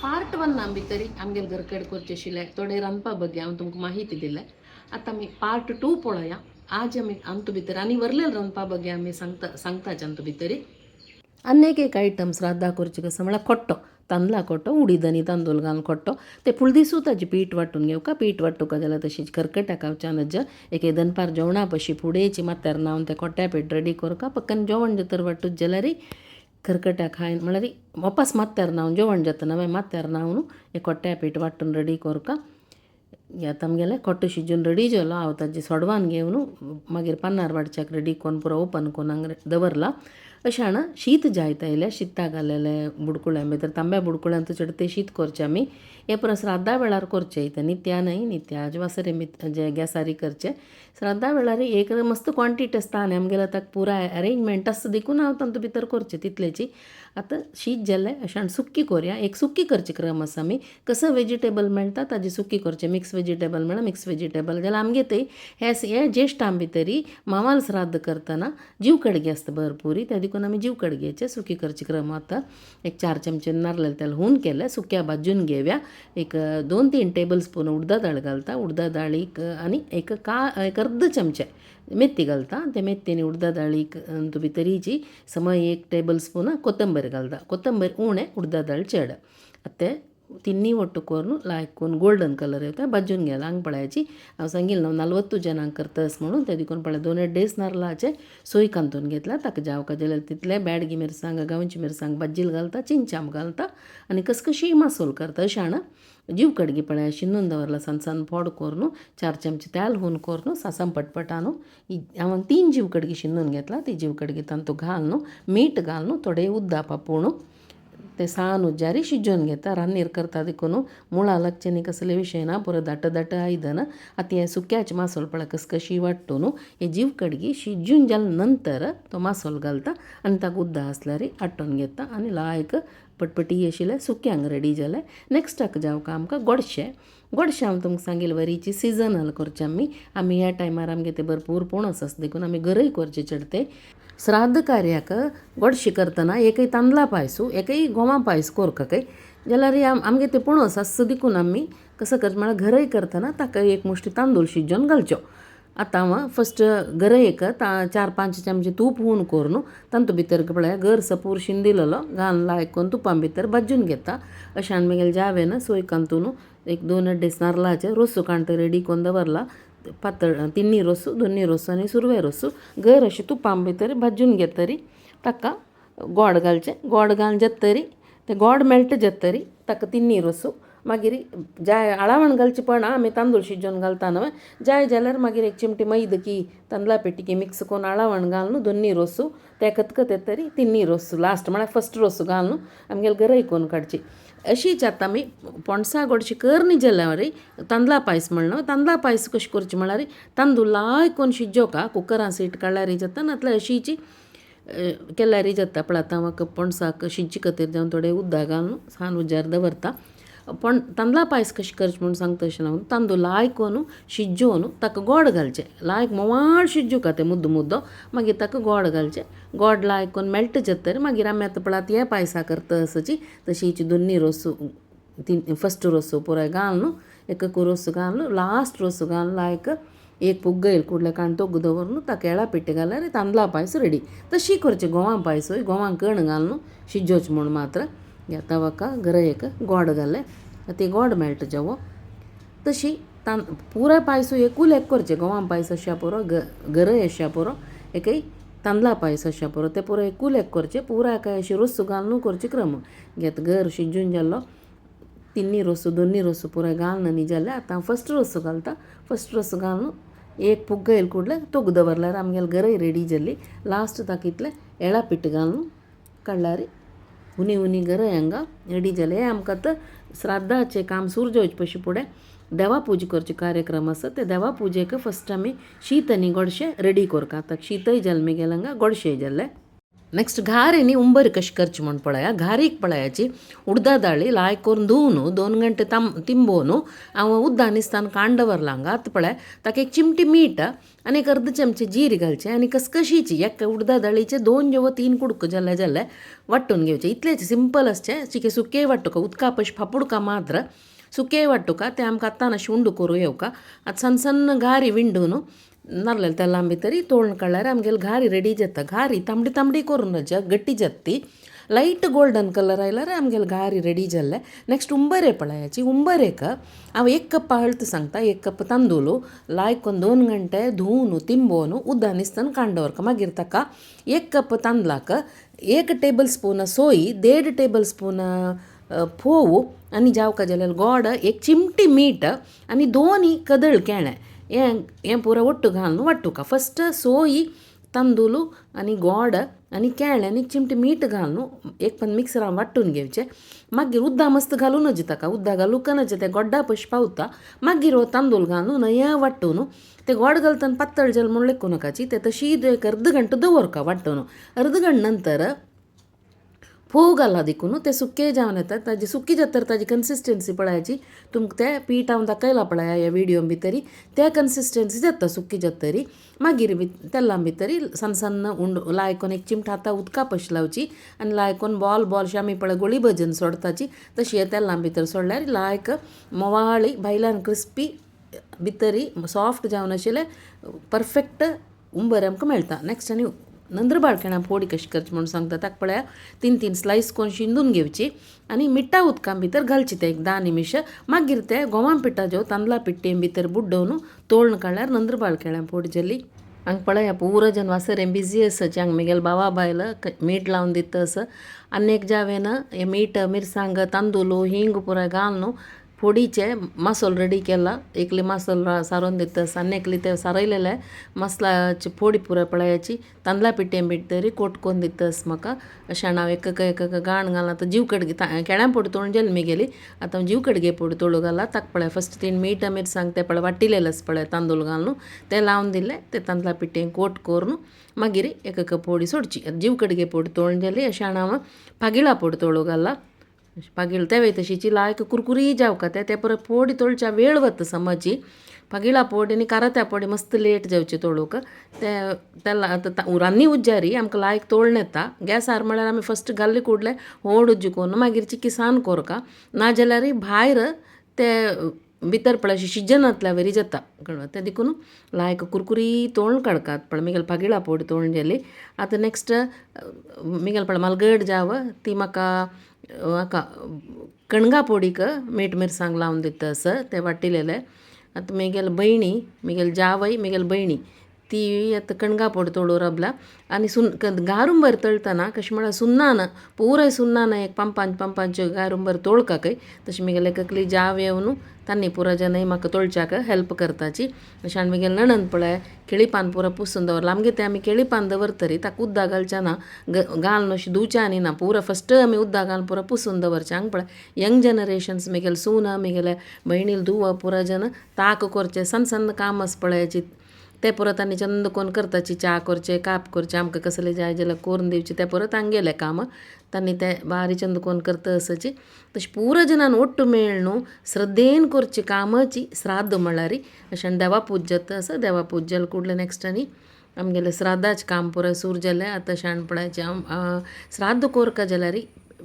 Part 1 भितरी आमगेले घरकडे करचे आशिल्ले थोडे रांदपा बगे हांव तुमकां माहिती दिले. आतां आमी पार्ट 2 पळोवया. आज आमी आमतू भितर आनी वरलेले रांदपा बगे आमी सांगताच आमतू भितरी. आनी एक एक आयटम श्राद्धा करचे कसो म्हळ्यार खोट्टो, तांदळा खोट्टो, उडीद आनी तांदूळ घालून खोट्टो. ते फुलदिसूं ताजी पीठ वांटून घेवका. पीठ वांटुका जाल्यार तशीच खरकट्या खावच्यान एक दनपार जेवणा पशी फुडेंची मात्यार न्हांवन ते खोट्या पीठ रेडी करका. पक्कन जेवण जर वांटूच जाल्यार खरकट्या खायन म्हळ्यार वापस मात्यार न्हांवन जेवण जाता नवें मात्यार न्हांवन एक खोट्या पीठ वांटून रेडी करका. आतां आमगेलें खोट्टो शिजून रेडी जालो. हांव ताजी सोडवान घेवन मागीर पन्नार वाडच्याक रेडी करून पुरो ओपन करून हांगा दवरला. अशें जाणा शीत जायत आयलें. शिता घालेलें बुडकुळ्यां भितर तांब्या बुडकुळ्यांत चड तें शीत करचें आमी. हे परस श्राद्धा वेळार करचें इतें नित्या न्हय, नित्या वासरे जे गॅसारी करचें. श्राद्धा वेळार एक मस्त क्वॉन्टिटी आसता आनी आमगेलें आतां पुराय अरेंजमेंट आसता देखून हांव तातूंत भितर करचें तितलेची. आतां शीत जालें अशें आनी सुकी करया. एक सुकी करची क्रम आसा. आमी कसो वेजिटेबल मेळटा ताजी सुकी करचें. मिक्स वेजिटेबल म्हळ्यार मिक्स वेजिटेबल जाल्यार आमगे थंय हे ज्येश्ठां भितरी मावाल श्राद्ध करतना जीव कडगी आसता भरपुरी, त्या देखून आमी जीव कडगेचे सुकी करची क्रम. आतां एक 4 चमचे नारयल तेल हून केलें, सुक्या भाजून घेवया. एक 2-3 टेबल स्पून उडदा दाळ घालता. उडदा दाळीक आनी एक एक अर्द चमचे मेथी घालता. ते मेथी आनी उडदा दाळीक भितरीची समय 1 टेबल स्पून कोथंबीर घालता. कोथंबीर उणें, उडदा दाळ चड. ते तिन्ही ಒಟ್ಟು करून लायक गोल्डन कलर येता भाजून गेला. हांगा पळयाची हांव सांगिल्लें न्हू 40 जणांक करतस म्हणून, ते देखून पळय 2 डेज नारलाचे सोय कांतून घेतला. ताका जावका जाल्यार तितले बेडगी मिरसांग, गांवची मिरसांग भाज्जील घालता, चिंचाम घालता आनी कसकशी मासोल करता. अशें जाणा जीव कडगी पळय शिनून दवरला सान सान फोड करून 4 चमचे तेल हून करून सासम पटपटानू. हांवें 3 जीव कडगी शिनून घेतला. ती जीव कडगी तांतू घालून मीठ घालून थोडे उद्दा पापूण ते सान उज्जारी शिजोवन घेता. रान्नीर करता देखून मुळां लागचें न्ही कसले विशय ना, पुरो दाट दाट आयदन. आतां हें सुक्याचें मासोल पळय कसकशी वांट्टू न्हू. हे जीव कडगी शिजून जाले नंतर तो मासोल घालता आनी ताका उद्दा आसल्यार आटोवन घेता आनी लायक पटपटी आशिल्लें सुक्यांक रेडी जालें. नेक्स्टाक जावका आमकां गोडशें. गोडशें हांव तुमकां सांगिल्लें वरीची सिजनल करचें आमी. आमी ह्या टायमार आमगे ते भरपूर पणस आसा देखून आमी गरय करचें चड. ते श्राद्ध कार्याक गोडशें करतना एकय तांदळा पायसू एकय गोवा पायस करका काय जाल्यार आमगे ते पणस आसता देखून आमी कसो करचें म्हळ्यार घरय करतना ताका एक मुश्टी तांदूळ शिजोवन घालच्यो. आतां हांव फस्ट गरय एक 4-5 चमचे तूप हून करून तातूंत भितर पळय गर सपूर शिंदिलेलो घालून लायक करून तुपां भितर भाजून घेता. अशें आनी मागीर जावेन सोय कांतून एक 2 अड्डेच नारलाचे रोसू काणटा रेडी करून दवरला. पातळ तिन्नी रोसू, दोन्नी रोसू आनी सुरवे रोसू गर अशें तुपां भितर भाजून घेतरी ताका गोड घालचें. गोड घालून जातरी तें गोड मेळटा जातरी ताका तिन्नी रोसू मागीर जाय आळावण घालचें पण आमी तांदूळ शिजोवन घालता न्हय, जाय जाल्यार मागीर एक चिमटी मैद की तांदळा पिठी मिक्स करून आळावण घालून दोन्नी रोसू ते कतकत येतरी तिन्नी रोसू लास्ट म्हळ्यार फस्ट रोसू घालून आमगेले गरय करून काडची. अशीच आतां आमी पणसा गोडशी करनी जाल्यार तांदळा पायस म्हणलो. तांदळा पायस कशें करचें म्हळ्यार तांदूळ लायक करून शिजोवका कुकरान सीट काडल्यार जाता, नातल्यार अशीची केल्यार जाता. पळय आतां म्हाका पणसाक शिजचे खातीर जावन थोडें उदक घालून सान उज्यार दवरता. पण तांदळा पायस कशें करचें म्हूण सांगता अशें हांव. तांदूळ लायक करून शिजोवन ताका गोड घालचें, लायक मोवाळ शिजोवका तें मुद्दो मुद्दो, मागीर ताका गोड घालचें. गोड लायक करून मेळटा जातरी मागीर आमी आतां पळय आतां हे पायसा करता आसची तशीच दोन्नी रोसू तीन फस्ट रोसू पुराय घालून एक रोस घालून लास्ट रोस घालून लायक एक पुग्गयल कुडले काण तोग दवरून ताका केळा पिट्टे घाल्यार तांदळा पायस रेडी. तशी करचें गोवा पायसूय गोवां कण घालून शिजोवचें म्हूण मात्र आतां म्हाका गरयेक गोड घालें ते गोड मेळटा जेवो. तशी पुराय पायसू एकूल एक करचें. गोवा पायस अशा पुरो, गरय अशा पुरो, एकय तांदळा पायस अशा पुरो, ते पुरो एकूल एक करचें. पुराय काय अशें रोसू घालून करचें क्रम. घेत गर शिजून जाल्लो तिन्नी रोसू दोन्नी रोसू पुराय घालून न्ही जालें. आतां फस्ट रोसू घालता. फस्ट रोसू घालून एक पुग्गयल कुडले तोग दवरल्यार आमगेले गरय रेडी जाल्ली. लास्ट ताका इतलें एळा पीठ घालून काडल्यार हुनी हुनी गरय हांगा रेडी जालें. हें आमकां आतां श्राद्धाचें काम सुरू जावचे पयलीं फुडें देवा पुजा करचे कार्यक्रम आसा. ते देवा पुजेक फस्ट आमी शीत आनी गोडशें रेडी करता. आतां शीतय जालें मागीर हांगा गोडशेंय जालें. नेक्स्ट घारीनी उंबर कशी करची म्हण पळया. घारीक पळयाची उडदा दाळी लायक करून धुवन 2 गंटे तिंबोवन हांव उद्दा निस्तान कांड दवरलां. आतां पळय ताका एक चिमटी मीठ आनी एक अर्द चमचे जीर घालचें आनी कसकशीची एक उडदा दाळीचे 2 जेवो 3 कुडको जाल्ले जाल्ले वांटून घेवचे. इतलेच सिंपल आसचें. चिके सुके वांटुका उदका पशी फापुडका मात्र सुके वांटुका तें आमकां आतां अशें उंडो करूं येवका. आतां सन्न सन्न घारी विंडून नारलेले तेलां भितरी तोळून काडल्यार आमगेली घारी रेडी जाता. घारी तांबडी तांबडी करून गट्टी जाता ती लायट गोल्डन कलर आयल्यार आमगेली घारी रेडी जाल्ले. नेक्स्ट उंबरे पळयाची. उंबरेक हांव 1 कप हळद सांगता. 1 कप तांदूळ लायक 2 गंटे धुवन तिंबोवन उदक निस्तान कांड दवरका. मागीर ताका 1 कप तांदळाक 1 टेबल स्पून सोय, 1.5 टेबल स्पून फोव आनी जावका जाल्यार गोड, 1 चिमटी मीठ आनी 2 कदळ केळें हें हें पुरो ಒಟ್ಟು घालून वांटुका. फस्ट सोय, तांदूळ आनी गोड आनी केळें आनी चिमटी मीठ घालून एक पण मिक्सरान वांटून घेवचें. मागीर उद्दा मस्त घालूं नज ताका, उद्दा घालूंक नज तें गोड्डा पशी पावता. मागीर हो तांदूळ घालून हें वांटून ते गोड घालतना पातळ जालें म्हूण लेखूं नाकाची ते तशी एक अर्द घंटो दवरका वांटून. अर्द घंट नंतर फोव घाला देखून ते सुके जावन येता. ताजी सुकी जाता तर ताजी कन्सिस्टन्सी पळयाची तुमकां तें पीठ हांव दाखयलां पळया ह्या व्हिडियो भितरी त्या कन्सिस्टन्सी जाता सुकी जातरी. मागीर तेलां भितरी सन्न सन्न उंड लायकोन एक चिमट हाता उदका पशी लावची आनी लायकोन बॉल बॉल अशें आमी पळय गोळी भजन सोडताची तशी तेलां भितर सोडल्यार लायक मोवाळी भायल्यान क्रिस्पी भितरी सॉफ्ट जावन आशिल्लें परफेक्ट उंबर आमकां मेळटा. नेक्स्ट आनी नंद्रबाळ केळ्यां फोडी कशी करची म्हूण सांगता. ताका पळया 3-3 स्लायस करून शिंदून घेवची आनी मिठा उदकां भितर घालची ते एक 10 निमिश. मागीर ते गोवा पिठाच्यो तांदळा पिट्टे भितर बुड्डोवन तोळून काडल्यार नंद्रबाळ केळ्यां फोडी जाली. हांगा पळया पुरो जन वासरें बिजी आसाची. हांगा म्हगेले भावा बायल मीठ लावन दिता आसा आनी एक जावेन हें मीठ मिरसांग तांदूळ हिंग पुराय घालून फोडीचे मसालो रेडी केला. एकली मसालो सारोवन दिता आसा आनी एकली ते सारयलेले मसलाची फोडी पुराय पळयाची तांदळा पिठे भितर कोट कोन्न दिता आसा म्हाका. अशें हांव एक एक गाण घालना. आतां जीव कडगे केळ्यां पोडी तोळून जाली म्हगेली. आतां हांव जीव कडगे पोडी तोळूं घाला. ताका पळय फस्ट तीन मीठ मिरसांग ते पळय वाटिलेलें आसा पळय तांदूळ घालून ते लावन दिले ते तांदळा पिठे कोट करून मागीर एक एक पोडी सोडची. जीव कडगे पोडी तोळून जाली. अशें हांव पागिळा पोडी तोळूं घाला. पागिळ तेवय तशीची लायक कुरकुरी जावका ते ते परत पोडी तोळच्या वेळ वता समजी. पागिळा पोडी आनी कारात्या पोडी मस्त लेट जावची तोळूंक. ते तेला आतां उरांनी उज्जारी आमकां लायक तोळून येता. गॅसार म्हळ्यार आमी फस्ट घाल्ले कुडले होड उज्ज करून मागीर चिकी सान कोरका नाजाल्यार भायर ते भितर पळय अशें शिजनातल्या वरी जाता कळ्ळें. तें देखून लायक कुरकुरी तोळून काडकात पळय म्हगेली पागिळा पोडी तोळून जाली. आतां नेक्स्ट म्हगेले पळय मालगड जाव ती म्हाका हाका कणगां पोडीक मीठ मिरसांग लावन दिता आसा ते वाटिलेले. आतां म्हगेले भयणी म्हगेले जावय म्हगेले भयणी ती आतां कणगां पोडी तोडूं राबला. आनी सुन गारुंबर तळटना कशें म्हळ्यार सुन्नान पुराय सुन्नान एक पंपान पंपांच्यो गारुंबर तोळकाकय तशें म्हगेले एकली जाव येवन तांणी पुरो जनय म्हाका तोळच्याक हेल्प करताची. अशें आनी म्हगेले नणंद पळय केळी पान पुरो पुसून दवरलां. आमगे तें आमी केळी पान दवरतरी ताका उद्दां घालचें ना घालून अशें धुवचें आनी ना पुरो फस्ट आमी उद्दां घालून पुरो पुसून दवरचें. हांगा पळय यंग जनरेशन्स म्हगेले सून म्हगेले भयणील धुव पुरो जन ताक करचें सन्न सन्न काम आसा पळयाची ते परत आनी चंद कोन्न करताची. च्या करचें काप करचें आमकां कसलें जाय जाल्यार करून दिवचें तें परत तांगेलें काम तांणी तें बारीक चंद कोन्न करता आसाची. तशें पुरो जनान ಒಟ್ಟು मेळ्ळ न्हू श्रद्धेन करचें कामाची श्राद्ध म्हळ्यार. अशें देवा पूज जाता आसा. देवा पूज जाले कुडले नेक्स्ट आनी आमगेलें श्राद्धाचें काम पुराय सुरू जालें. आतां शाण पळयाचें श्राद्ध कोरका जाल्यार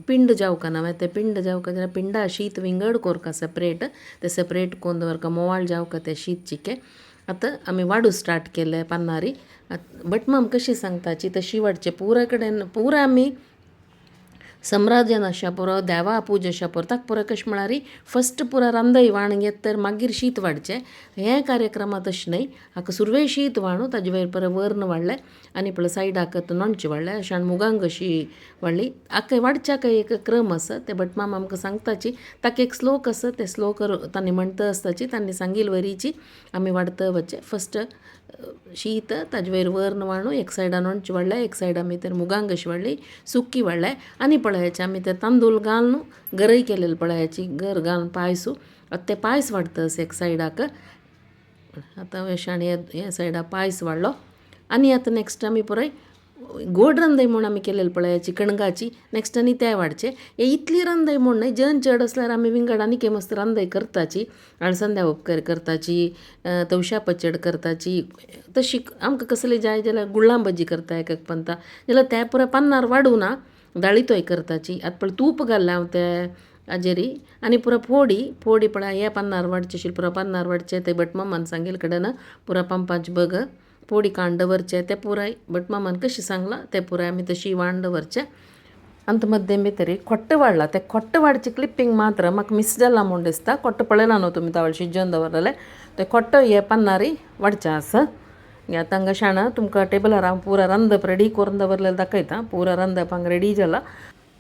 पिंड जावका ना तें पिंड जावका जाल्यार पिंडा शीत विंगड कोरका सेपरेट तें सेपरेट कोन्न दवरका मोवाळ जावका तें शीत चिकें. आतां आमी वाडू स्टार्ट केलें पन्नारी. भटमाम कशी सांगताची तशी वाडचें पुरा कडेन पुरा आमी सम्राजन अशा पुरो देवा पूज अशा पुरो ताका पुरो कशें म्हळ्यार फस्ट पुरो रांदय वाण घेत तर मागीर शीत वाडचें. हे कार्यक्रमांत तशें न्हय. हाका सुरवेक शीत वाणू ताजे वयर परत वर्ण वाडलें आनी पळय सायडाक नोणचें वाडलें अशें आनी मुगांक अशी वाडली. हाका वाडच्याक एक क्रम आसा ते भटमाम आमकां सांगताची. ताका एक श्लोक आसा ते श्लोक तांणी म्हणटा आसताची तांणी सांगिल वरीची आमी वाडता वचचें. फस्ट शीत ताजे वयर वर्ण वाणू एक सायडान नोणचें वाडलें एक सायड आमी तर मुगांक अशी वाडली सुकी वाडलें आनी पळयाचें आमी ते तांदूळ घालून गरय केलेले पळयाची गर घालून पायसू आतां ते पायस वाडटा अशें एक सायडाक. आतां अशें आनी हे सायडा पायस वाडलो आनी आतां नेक्स्ट आमी पळय गोड रंदय म्हूण आमी केलेले पळयाची कणगाची नेक्स्ट आनी ते वाडचे हे इतली रंदय म्हूण न्हय जन चड आसल्यार आमी विंगड आनी मस्त रंदय करताची अळसंद्या उपकर करताची तवश्या पचड करताची तशी आमकां कसली जाय जाल्यार गुळां भजी करता एक एक पंता जाल्यार ते पुराय पन्नार वाडूना दाळीतोय करताची आतां पळय तूप घाल्लें हांव ते हाजेरी आनी पुरो फोडी फोडी पळय हे पन्नार वाडचे अशी पुरो पन्नार वाडचे ते भटमामान सांगिल्ले कडेन पुरो पंपाचे बग फोडी काण दवरचे ते पुराय भटमामान कशें सांगलां ते पुराय आमी तशी वाण दवरचे. अंत मध्यम भितर खोट्ट वाडला ते खोट्ट वाडचे क्लिपींग मात्र म्हाका मिस जाला म्हूण दिसता. खोट्ट पळयला न्हू तुमी तावळ शिजोवन दवरलेले ते खोट्ट हे पन्नारी वाडचें आसा. आतां हांगा शाणा तुमकां टेबलार हांव पुरा रांदप रेडी करून दवरलेलें दाखयता. पुरा रांदप हांगा रेडी जाला.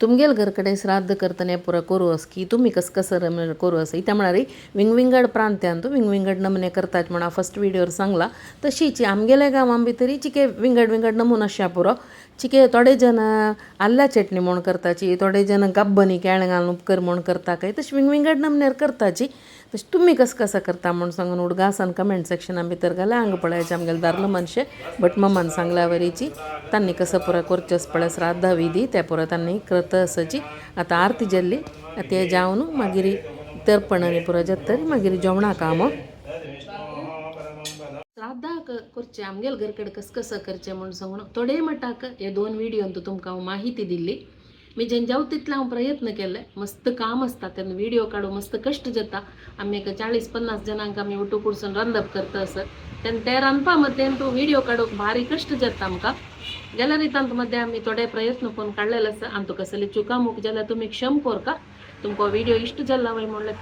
तुमगेल घर कडेन श्राद्ध करतना पुरा करू आस की तुमी कस कसं करू आसा इत्या म्हळ्यार विंगविंगड प्रांत्यांत विंगविंगड नमुने करतात म्हण हांव फस्ट व्हिडियोर सांगला. तशीच आमगेल्या गांवां भितरी चिके विंगड विंगड नमुने आसा पुरो. चिके थोडे जण आल्ला चटणी म्हूण करताची, थोडे जण गब्बनी केळें घालून उपकर म्हूण करता काय तशें विंगविंगड नमुन्यार करताची. तशें तुमी कस कसं करता म्हूण सांगून उडगासान कमेंट सेक्शना भितर घाला. हांगा पळयाचे आमगेले दारलो मनशे भटमामान सांगल्या वरीची तांणी कसं पुरा करचें पळय श्राद्ध विधी ते पुरा तांणी करता आसाची. आतां आरती जाल्ली ते जावन मागीर तर्पण आनी पुरो जातरी मागीर जेवणा काम. श्राद्धाक करचें आमगेल घर कडेन कस कसं करचें म्हूण सांगून थोडे मटाक हे दोन व्हिडियोन तुमकां हांव माहिती दिल्ली. मी जेन्ना जाव तितले हांव प्रयत्न केले. मस्त काम आसता तेन्ना व्हिडियो काडूं मस्त कश्ट जाता. आमी एक 40-50 जाणांक आमी ओटू कुडसून रांदप करता आसत तेन्ना ते रांदपा मदें तूं व्हिडियो काडूंक भारी कश्ट जाता आमकां. जाल्यार तांत मदें आमी थोडे प्रयत्न करून काडलेले आसा. आनी तुका कसली चुकामूक जाल्यार तुमी क्षम कोरका. तुमकां व्हिडियो इश्ट जाला वय म्हणलें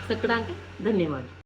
सगळ्यांक धन्यवाद.